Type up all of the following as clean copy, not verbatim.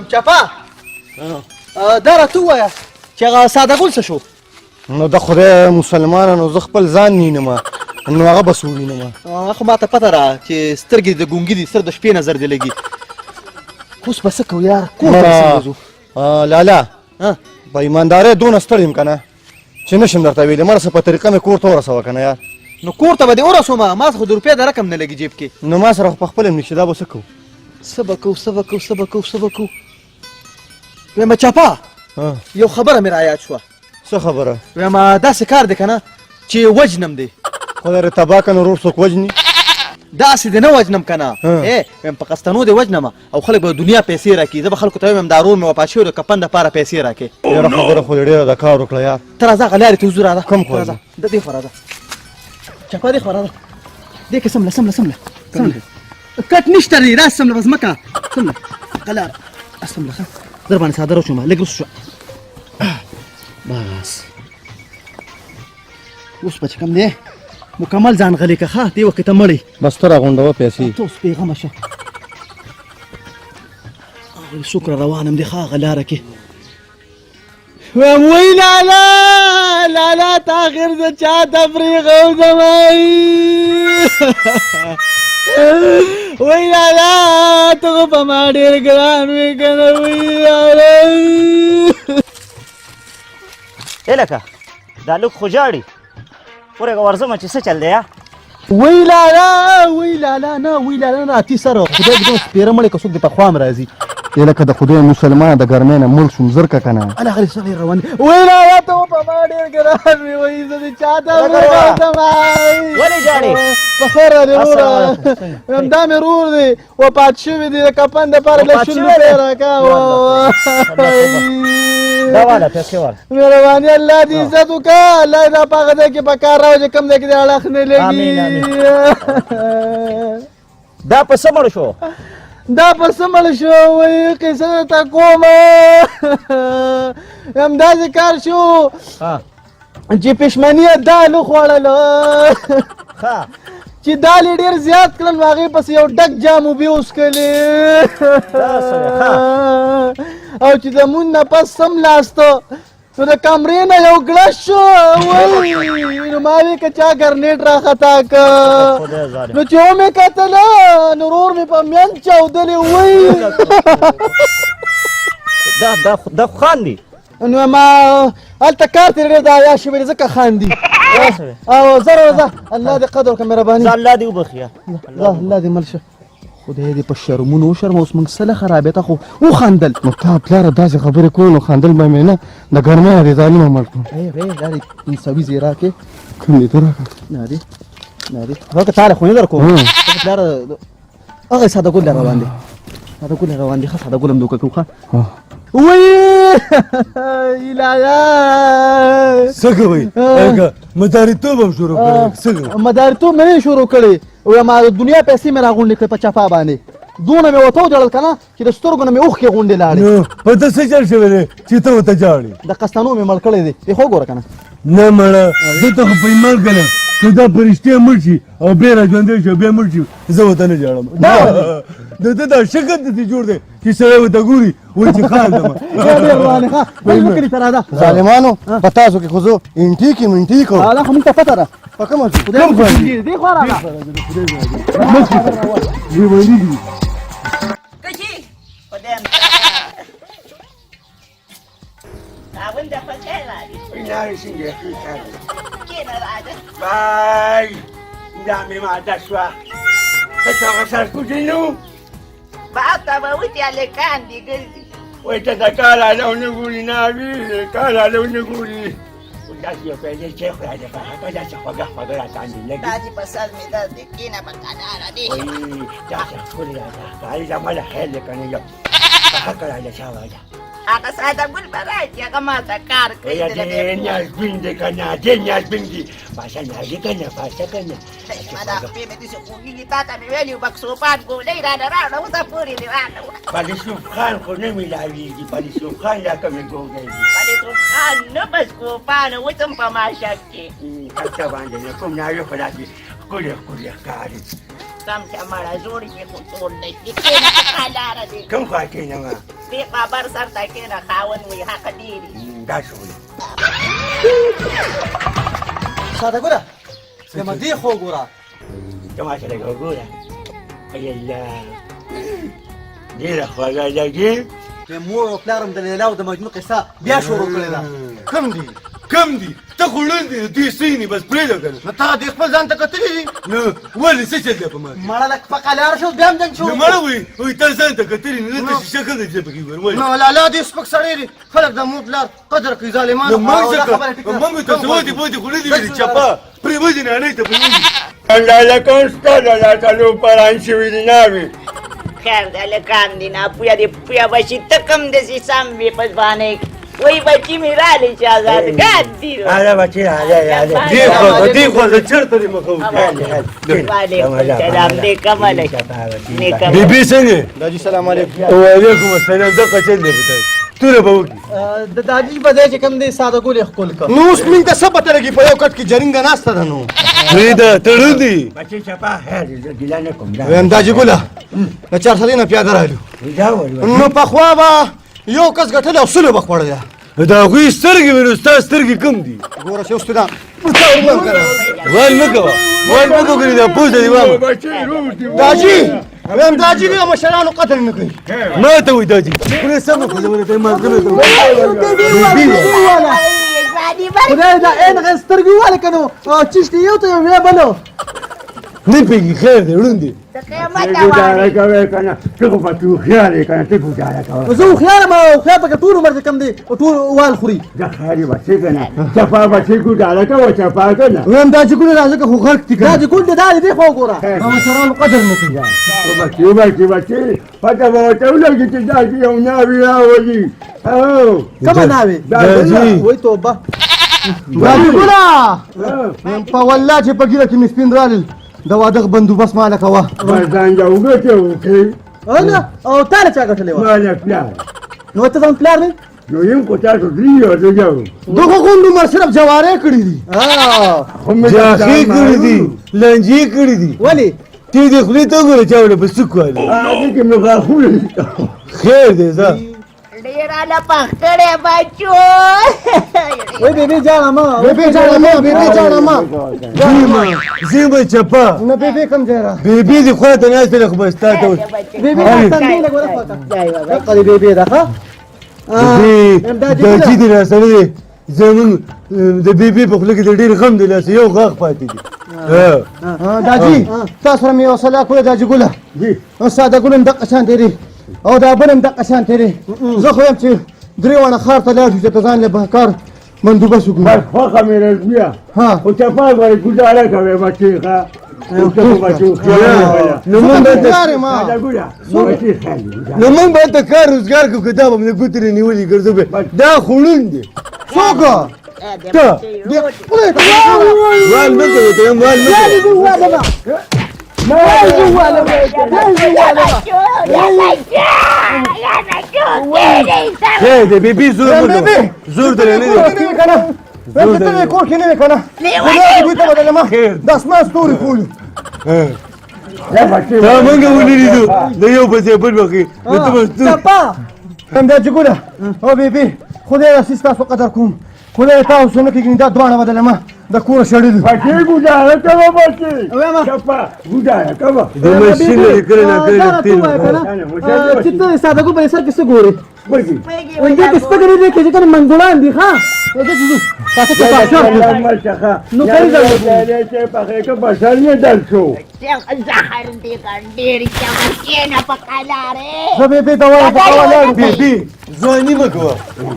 چپا دا راته ووایه چې هغه ساده ګل څه شو؟ نو د خدای مسلمانانو زه خپل ځان نینم، نو هغه به څه ووینم؟ هغه خو ماته پته را چې سترګې د ګونګي دي، سر د شپې نظر دې لګي. اوس به څه کوو یار؟ کور ته به څنګه ځو؟ لالا، په ایماندارۍ دونه ستړی یم که نه چې نه شم درته ویلی. مړه څه په طریقه مې کور ته ورسوه که نه یار. نو کور ته به دې ورسوم، ما خو د روپۍ د رقم نه لګي جیب کې. نو ما سره خو په خپله هم نشته، دا به څه کوو؟ څه به کوو، څه به کوو، څه به کوو، څه به کوو؟ وایم چپا، یو خبره مې رایاد شوه. څه خبره؟ وایم داسې کار دی که نه چې وجنم دی. خدای دې تباه که، نو ورور څوک وژني؟ داسې دې نه وژنم که نه، وایم په قسطنو دې وژنم او خلک به دنیا پیسې راکړي. زه به خلکو ته وایم دا ورور مې وفات شوی د کفن دپاره پیسې راکړي. یاره خبره خو دې ډېره د کار وکړه یار. ته راځه هغه لارې ته وځو، راځه. کوم خوا؟ راځه د دې خوا راځه، چپه دې خوا راځه. دې کې سمله سمله سمله سمله، کټ نشته دی، راس سمله، بس مکه سمله قلار سمله. ښه در باندې څادر وچوم، لږ وروسته شو. بس اوس به چې کوم دی مکمل ځان غلی که. ښه دې وخت ته مړی بس ته راغونډوه پیسې. ته اوس بېغمه شه. څوک را روان هم دی؟ ښه هغه لاره کې وایم وی لالا لالا، تا آخر زه چا ته پرېښودم؟ وی لالا، ته خو په ما ډېر ګران وې که نه؟ وی لالا. لکه دا لوک خو ژاړي، ورېږه ورځمه چې څه چل دی. وی لالا، وی لالا، نه وی لالا نه، اتی سره خدای دې دومره سپېره مړی که څوک دې په خوا هم راځي. لکه د خدای مسلمان د ګرمۍ نه مړ شوم، زر که نه. هله غلی سړی روان دی. وی لالا، ته په ما ډېر ګران وې، وایي زه دې چا ته پرېښودم؟ ولې ژاړې؟ په خیر راغلې وروره. همدا مې ورور دی، وفات شوی دی، د کفن دپاره له 20 روپۍ راکړه. دا واله پیسې واله. مهرباني، الله دې عزت وکړه، الله دې دا په هغه ځای کې په کار راوړي چې کوم ځای کې دې اړخ نه لګي. دا په څه مړ شو؟ دا په څه مړ شو؟ وایي قصه درته کوم. همداسې کار شو چې پښمني یې دال وخوړله، چې دال یې ډېر زیات کړل نو هغې پسې یو ډک جام اوبه وڅښلې، او چې د مونږ نه پس سملاسته نو د کمرې نه یو ګړز شو. وای نو ما وی که چا ګرنیټ را خطا که. نو چې ومې کتله نو ورور مې په مینځ چاودلی. وای دا دا دا خان دی. نو ما هلته کار ترې ډېر د حیا شوی ځکه خاندي. او زه راځه، الله دې قدر وکړه. مهرباني، الله دې وبخښي. الله دې مل شه. خدای دې په شرمونو وشرمه. اوس موږ څه له خرابې ته خو وخندل. نو تا پلاره داسې خبرې کوې نو خندل به مې نه، د ګرمۍ نه دې ظالمه مړ کړم. دا دې انسوي زی راکې. کوم دې ته راکړه؟ نه دې، نه دې راکړه، تاله خو نه در کوم پلاره. هغه ساده ګل روان دی، ساده ګل روان دی. ښه ساده ګل هم دوکه کوو. ښه وی الهیا، څه کوئ؟ مداریتوب هم شروع کړی؟ څه کوئ؟ مداریتوب مې نه شروع کړی. او ما د دنیا پیسې مې راغونډې کړې په چپا باندې، دونه مې ورته وژړل که نه چې د سترګو نه مې اوښکې غونډې لاړې. نو په ته څه چل شوی دی چې ته ورته ژاړې؟ د قسطنو مې مړ کړی دی. دی خو ګوره که نه. نه مړه، زه ته خو په ایمان که نه که دا په رښتیا مړ شي او بیا را ژوندی شي او بیا مړ شي، زه ورته نه ژاړم. د ده دا شکل داسې جوړ دی چې سړی ورته ګوري وایي چې خان دی. ظالمانو، په تاسو کې خو زه انټیک یم، انټیک. دا خو موږ ته پته ده. په کومه؟ کوم خوا دي؟ دې خوا راغله. لیوني دي. خاوند په خیر راغی. څنګه بای، دا مې ماته شوه، ته هغه سرکوټی نه و؟ باته به وتي، هلکان دي ګرځي. وایي ته د کار حاله ونه ګوري، نه کار حاله ونه ګوري. داسې یو پیسې چې خدای دې په داسې خوږه خوږه راته اندې لګي. داسې په سر مې درد دی، کښېنه په قلاره دې. وایي داسې ښکلې راته ښکاري، زما له خیر دی که نه یو په حقه راځه. چا وایه؟ هغه ساده ګل به راشي، هغه ما ته کار کوي. دې نیازبین دی که نه؟ دې نیازبین دی، پاسه نیازي که نه؟ پاسه که نه؟ ما دا خپې مې داسې خوږېږي. تا ته مې ویلي وو بکسوپان ګولۍ رانه راوړه، اوسه پورې دې رانه وړه. پلیسوف خان خو نه میلاویږي، پلیسوف خان لا کومې ګوګۍ دي. پلیسوف خان نه، بسکوپان اوس هم په ما شک کې هلته باندې نه کوم ناوې خو داسې ښکلې ښکلې ښکاري. سم شه مړه، زوړ شي خو ټول نه شي. کښېنه په قلاره دې. کوم خوا کښېنم؟ دې خبر سر ته کښېنه، خاوند وایي حق ډېر دي. داسې وایي. ساده ګله زما دې خو ګوره، ته ما سره وګوره. ای الله، ډېره خوږه لګي. د مور او پلار هم د لیلا او د مجنون قصه بیا شروع کړې ده. کم دي، کم دي، ته خو ړوند دي، دوی څه ویني؟ بس پرېږده که نه. نو تا دې خپل ځان ته کتلي دي؟ نو ولې څه چل دی په ما کې؟ مړه لږ په قلار شو، بیا هم جنګ شو. نو مړه وایي، وایي تا ځان ته کتلي، نو دلته شیشه ښه ده چې پکې ګورم. ولې؟ نو لالا دې سپک سړی دی، خلک د مور پلار قدر کوي ظالمان. نو موږ او دا څه خبره ټیک ده. موږ ته څه ودې بودې خو نه دي ویلي، چپه پرېوځي نانۍ ته پرېوځي. الله لکه ستا د لاټلو پران شوي دي ناوې. خیر دی هلکان دي، ناپوهه دي، پوهه به شي. ته کوم داسې سم وې په ځوانۍ کښې؟ وایي بچي مې راغلي چې ازادګان دي. هله بچي، هله هله. دې خوا ته، دې خوا ته، چېرته دې مخه وکړي؟ وعلیکم سلام. نیکه ملک، نیکه. بیبي څنګه یې؟ داجي سلام علیکم. وعلیکم السلام. دغه چل دی په تاسو توره به وکړي. د داجي په ځای چې کوم دی ساده ګل یې ښکل کړ. نو اوس موږ ته څه پته لګي؟ په یو کټ کې جرنګه ناسته ده. نو پرېږده، ته ړوند یې. بچي چپه، خیر دی، زه ګیله نه کوم. وایم داجي ګله، د چارسدې نه پیاده رالو. دا ولې؟ نو پخوا به یو کس ګټلی او سلو به خوړله. د هغوی سترګې وې، نو ستا سترګې کوم دي؟ ګوره چې اوس ته دا ورمان کړه. وال مه کوه، وال مه کوه، ګنې دا پوزه دې وامه. بچي روغ دي. داجي وایم، داجي دې مشرانو قدر نه کوي. ما ته وایي داجي، خولې سمه خوځوله ته مازغه نه ته. خدای دا عین غ سترګې واله که نو چیشتې یو ته یو وی بلو نه پوهېږي. خیر دی، ړوند دی. د قیامت ګوزاره کوې که نه؟ ته خو پکې هوښیار یې که نه؟ ته ګوزاره کوه. زه هوښیار یم، هوښیار پکې ټول عمر چې کوم دی ټول وال خوري. دا خیر یې بچي که نه؟ چپا بچي، ګوزاره کوه چپا که نه. وایم داجي ګله راځه که خو غرق دي که. دا چې ګل دی، دا دی، دې خوا وګوره. د مشرانو قدر نه کوي. بچي بچي بچي، پته به ورته ولګي چې داسې یو ناوې راولي. او کومه ناوې؟ داجي. وای توبه. داجي ګله، وایم په والله چې په ږیره کې مې سپین رالل، د واده بندوبست ما له کوه. بس ځان ته وګټې وکړې. اله، او تا له چا ګټلې وه؟ ما له پلار. نو ته زموږ پلار نه؟ نو یم خو تاسو درې یو، زه یو. دغه غونډو عمر صرف جوارې کړي دي. خو مې جاخې کړي دي، لنجې کړي دي. ولې؟ ته دې خولې ته وګوره، چا وله په سوک والي. هغه کې مې غاښونه دي. خیر دی، ځه. ډېر هله پخ کړی بچو. وای بیبي جانه ما، بیبي جانه ما، بیبي جانه ما. زیمه زیمه چپه. نه بیبي کوم ځای را؟ بیبي دې خوا ته ناسته ده، خو بس تا ته اوس بیبي تندې لږ ورخوا ته. دقه دې بیبي ده. ښه دې داجي دې راسره دی. زمونږ د بیبي په خوله کې د ډېر غم دی، لاسه یو غاښ پاتې دی. داجي تاسو سره مې یو سلا کوله داجي ګله. ساده ګل هم دقه شان دی او دا بل هم دقه شان دی. زه خو یم چې درې واړه ښار ته لاړ شو چې ته ځان له کار بندوبست وکړو. بس خوښه مې رضویه، خو چپا غواړي ګوزاره کوې بچي. ښه نو موږ به نو موږ به ته کار روزګار کوو، که دا به مې ګوتې نیولي ګرځو به. دا خو ړوند دی. څوک؟ ته وال مه کوې، ته هم وال مه کوې. خیر دی بیبي، زور مه کوه، زور درې نه دی. زور ته کور کې نه وې که نه؟ خدای دې ته بدلمه د اسمان ستوري کولو. تا مونږ ونه لیدو د یو په ځای بل وخت، نو ته به چپه. همدا چې ګوره او بیبي، خدای داسې ستاسو قدر کوم، خدای تاسو نه کېږي. دا دواړه بدلمه د کوره شړلي. بچي ګوزاره کوه بچي، چپه ګوزاره کوه. د ماشین لرې کړی نه کړی نه تېر. چې ته ساده ګل په سر کې څه ګورې؟ وای دې کې سپګرې دې کې چې کنه منګولان دي. ښه دې چې تاسو ته پاشا نو کوي دا چې په کې بشر نه دل شو. زهر دې ډېر کښېنه په قلارې. زه بیبي ته وایم په قلارې. بیبي ځواني مه کوه،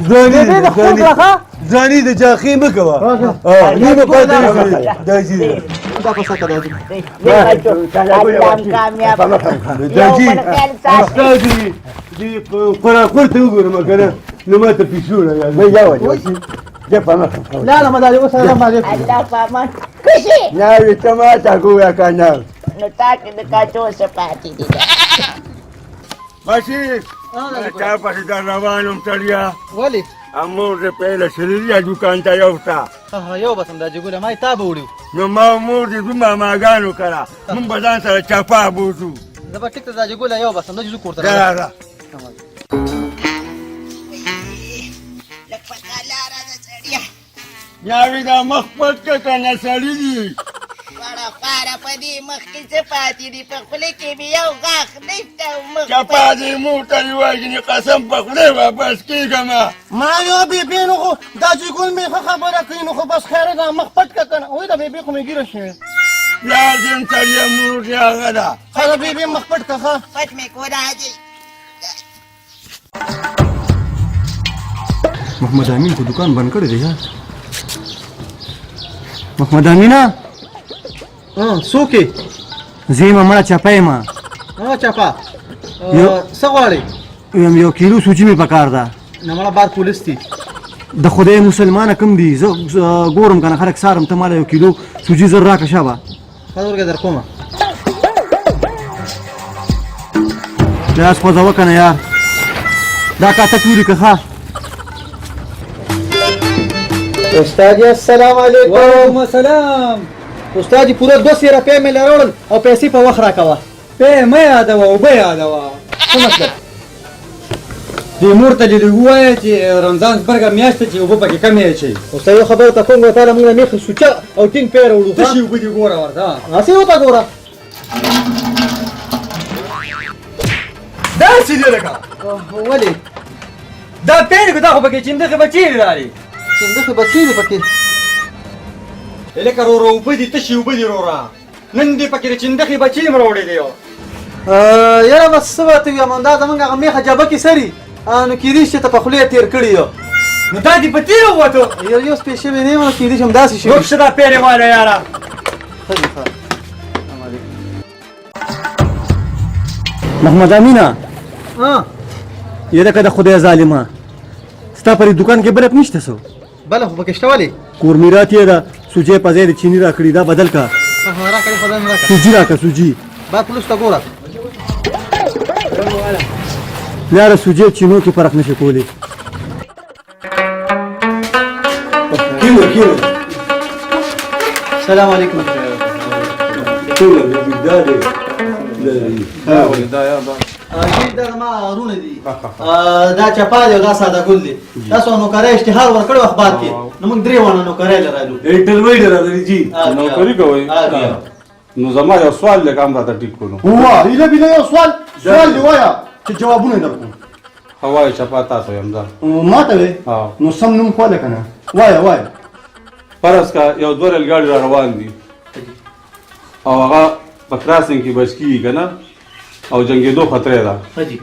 ځواني بیبي د خپل کړه. ځواني د جاخې مه کوه، نیمه پاتې داجي. دا په څه داجي؟ داجي استاد دې قراقور ته وګورم که نه، نو ما ته پیشو راغلی. لا لا، ما دا اوس سلام علیکم. الله پامان کوشي. ناوې ته ما ته ګوره که نه. نو تا کې د کاچو څه پاتې دي؟ بچي تا پسې در روان یم سړیه. ولې؟ مور دې پیله شلي دوکان ته یو ته. یو بس هم داجي ګله، ما یې تا به وړي. نو ما مور دې ځو ماماګانو کره، مونږ به ځان سره چپا بوځو. زه به ټیک ته داجي ګله یو بس هم نه ځو کور ته. راځه. ناوې دا مخ پټ که که نه سړي دي. وړه خواره په دې مخ کې څه پاتې دي؟ په خوله کې مې یو غاښ نشته او مخ چپا دې مور ته دې وژني، قسم په خدای واپس کېږم. ما یو بیبي نو خو دا چې ګل مې ښه خبره کوي نو خو بس خیر ده، مخ پټ که که نه. وایي دا بیبي خو مې ږیره شوې. پلار دې هم سړی، مور دې هغه ده. ښه دا بیبي مخ پټ که. ښه پټ مې کو راځي. محمد امین خو دکان بند کړی دی یار. محمد امینه څوک یې؟ زه یم مړه چپه یم. چپه څه غواړې؟ یم یو کیلو سوجي مې پکار ده. نه مړه بار پولیس دي. د خدای مسلمانه کوم دي، زه ګورم که نه خلک څارم. ته ماله یو کیلو سوجي زر راکړه شابه. ښه ورګه در کومه. لاس خوځوه که نه یار، دا کاته توري که. ښه استاد جی السلام علیکم. وعلیکم السلام. استاد جی پوره 200 روپۍ مې لروړل او پیسې په وخت راکوه. پې مه یادوه، اوبه یادوه. څه مطلب؟ دې مور ته دې ووایه چې رمضان زبرګه میاشت چې اوبه پکې کمې اچوي. استاد یو خبره ته کوم، تا له موږ نه میخې سوچه او ټینګ پی راوړو. تشې اوبه دي، ګوره ورته. هسې ورته ګوره. داسې دی لکه ولې دا پیل کو، دا خو پکې چیندخې بچې راغلي. چیندخې بچې دي پکې؟ لکه روره اوبه دي، تشې اوبه دي روره. نن دې پکې د چیندخې بچې هم راوړې دي. یاره بس څه به ته ویم، دا زمونږ هغه میخه جبه کې سري نو کېدای شي ته په خولې تېر کړي یو. نو دا دې په تېر ووتو. یو یو سپې شوی نه یم، نو کېدای شي همداسې شوي. ورک شه دا پیرې واله یاره. ښه دي ښه. محمد امینه یره که د خدای ظالمه، ستا پر دکان کې بلب نشته څه؟ بله خو پکې شته. ولې؟ کور میرات یې ده، سوجې په ځای د چیني راکړي، دا بدل که. راکړې خدای مې راکړه. سوجي راکړه سوجي. بار پولیس ته ګوره. یاره سوجې چینو کې فرق نشي کولی. کینو کینو. السلام علیکم. ټول دا دی. دا یا دا دا زما وروڼه دي، دا چپا دی او دا ساده ګل دی. تاسو نوکرۍ اشتهار ورکړو اخبار کې، نو موږ درې واړه نوکرۍ له رالو. انټرویو دی راغلی جی. نوکري کوئ؟ نو زما یو سوال دی، که هم راته ټیک کړو. واه ایله بیله یو سوال، سوال دی وایه چې جوابونه یې درکړو. ښه وایه چپا، تاسو یم ځه. ما ته وې؟ نو سم نوم خو که نه وایه وایه. فرض که یو دوه ریل ګاډي را روان دي او هغه په کراسینګ کې بچ کېږي که نه، او جنګېدو خطرې ده،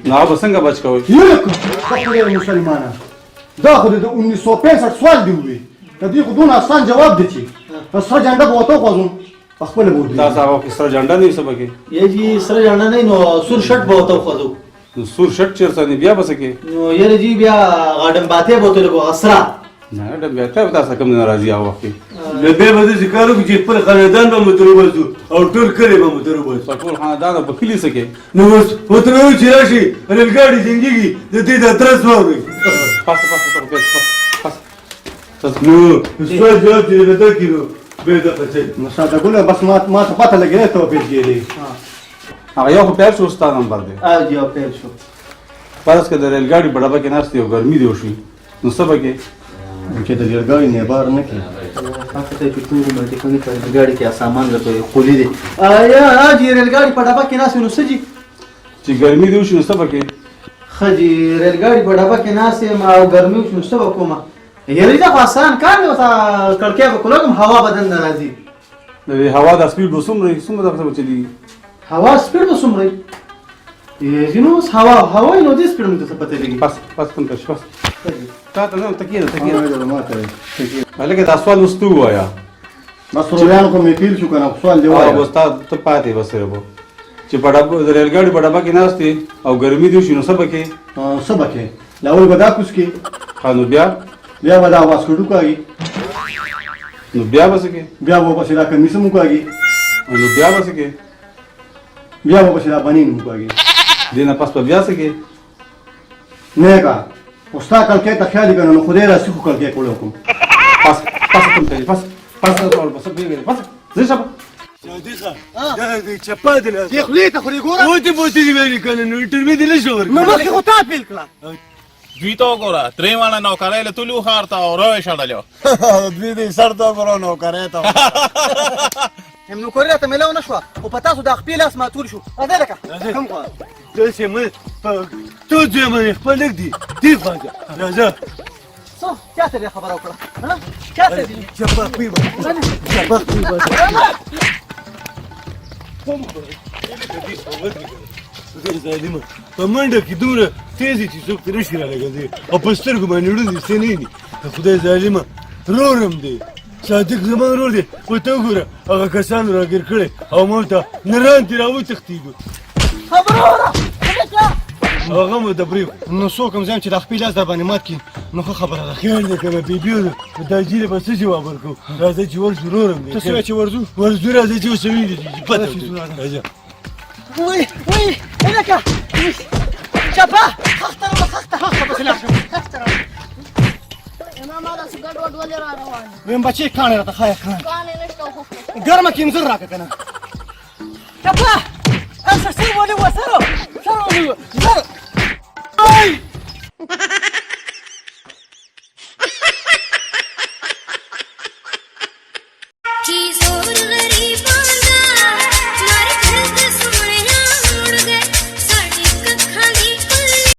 نو هغه به څنګه بچ کوئ؟ یلکه د خدای مسلمانه، دا خو د 1965 سوال دی ووې. د دې خو دونه اسان جواب دی چې سره جنډه به ورته وخوځوم په خپله به ودرېږي. تاسو هغه وخت سره جنډه نه وي څه پکې؟ یې جي سره جنډه نه، نو سور شټ به ورته وخوځو. نو سور شټ چېرته دی بیا به څه کې؟ نو یاره جي بیا غاډم باتې به ورته لګو سره. نه ډم بیا ته تاسو کوم نه راځي هغه وخت کې. له بیا به داسې کار وکړو چې خپل خاندان به مو ترې وباسو او ټول کلی به مو ترې وباسو. په ټول خاندان او په کلي څه کې؟ نو اوس ورته وایو چې راشي ریل ګاډي جنګېږي، د دې د ادرس واورئ. پاسه پاسه ته پاسه پاسه. نو سوال جواب چې راته کړي نو بیا دغه څه. نو ساده ګله بس ما ته پته لګېده ته به پیل کېدې. هغه یو خو پیل شو، ستا نمبر دی. جي پیل شو. فرض که د ریل ګاډي په ډبه کې ناست یې او ګرمي دې وشي نو څه به کې؟ چې د ریل ګاډي نه بار نه کړي. هغه ته چې ټول عمر دې کومې په ریل ګاډي کې سامان لکه خولي دی. یا جي ریل ګاډي په ډبه کې ناست نو څه جي؟ چې ګرمي دې وشي نو څه به کې؟ ښه جي ریل ګاډي په ډبه کې ناست یم او ګرمي وشي نو څه به کومه؟ یاره دا خو اسان کار دی، ورته کړکۍ به کولاږم، هوا به دننه راځي. د دې هوا د سپیډ به څومره وي؟ څومره دغه به چلېږي؟ هوا سپیډ به څومره وي؟ ځینو اوس هوا هوا نو دې سپیډ موږ ته څه پته لګي. بس بس کوم تش بس تا ته نه تکیه تکیه. ما ته هلکه دا سوال اوس ته ووایه. بس رویان خو مې پیل شو که نه، سوال دی وایه. بس تا ته پاتې بس ربو چې په ډبه د ریل ګاډي په ډبه کې ناست یې او ګرمي دې وشي نو څه به کې؟ څه به کې؟ لاول به دا کوز کې. ښه نو بیا؟ بیا به دا واسکټ وکاږي. نو بیا به څه کې؟ بیا به پسې دا کمیس هم وکاږي. نو بیا به څه کې؟ بیا به پسې دا بنین وکاږي. دې نه پس به بیا څه کې؟ نه کا خو ستا کړکۍ ته خیال که نه، نو خدای راسي خو کړکۍ کولی وکړم. پس پس کوم ته پس پس بس بس ځه شه. صادقه دا د چپا دی. دې خولې ته خو دې ګوره. وتې بوتې دې ویلي که نه، نو انټرویو دې نه شو ورکړی. نو مخکې خو تا پیل کړه. دوی ته وګوره، درې واړه نوکرۍ له تلو ښار ته او روې شړلو. دوی دې سر ته وګوره، نوکرۍ ته. هم نوکري راته میلاو نه شوه، خو په تاسو دا خپې لاس ماتول شو. راځئ لکه کوم خوا داسې مه په تو ځای باندې خپل لږ دي دې خوا ته راځه. څه چا ته دې خبره وکړه؟ ها، چا ته دې؟ چپه پی به، چپه پی به. ظالمه، په منډه کې دومره تېز چې څوک ترې نشي رالګېدی او په سترګو باندې ړوند دي، څه نه ویني. خدای ظالمه، ورور هم دی، صادق زما ورور دی، خو ته وګوره هغه کسانو راګیر کړی او موږ ته نران ترې راوتښتېدو. خبره هغه مو د پرېښود. نو څوک هم زم چې د خپل لاس در باندې مات کړي، نو ښه خبره ده. خیر دی که نه بیبي، دا جیله به څه جواب ورکړو؟ راځه چې ورشو، ورور هم دی. ته څه وایې چې ورځو؟ ورځو، راځه چې اوس ویني چې پته راځه. وی وی، لکه چپه خخته راوړه، خخته خخته پسې لاړ شم، خخته راوړه. ما داسې ګډوډ ولې را روان؟ ویم بچې کاڼې راته ښایه، کاڼې. کاڼې نشته خو ګرمه کې زر راکړه که نه. چپه، سر ولې و، سر سر ولې و، زر. ای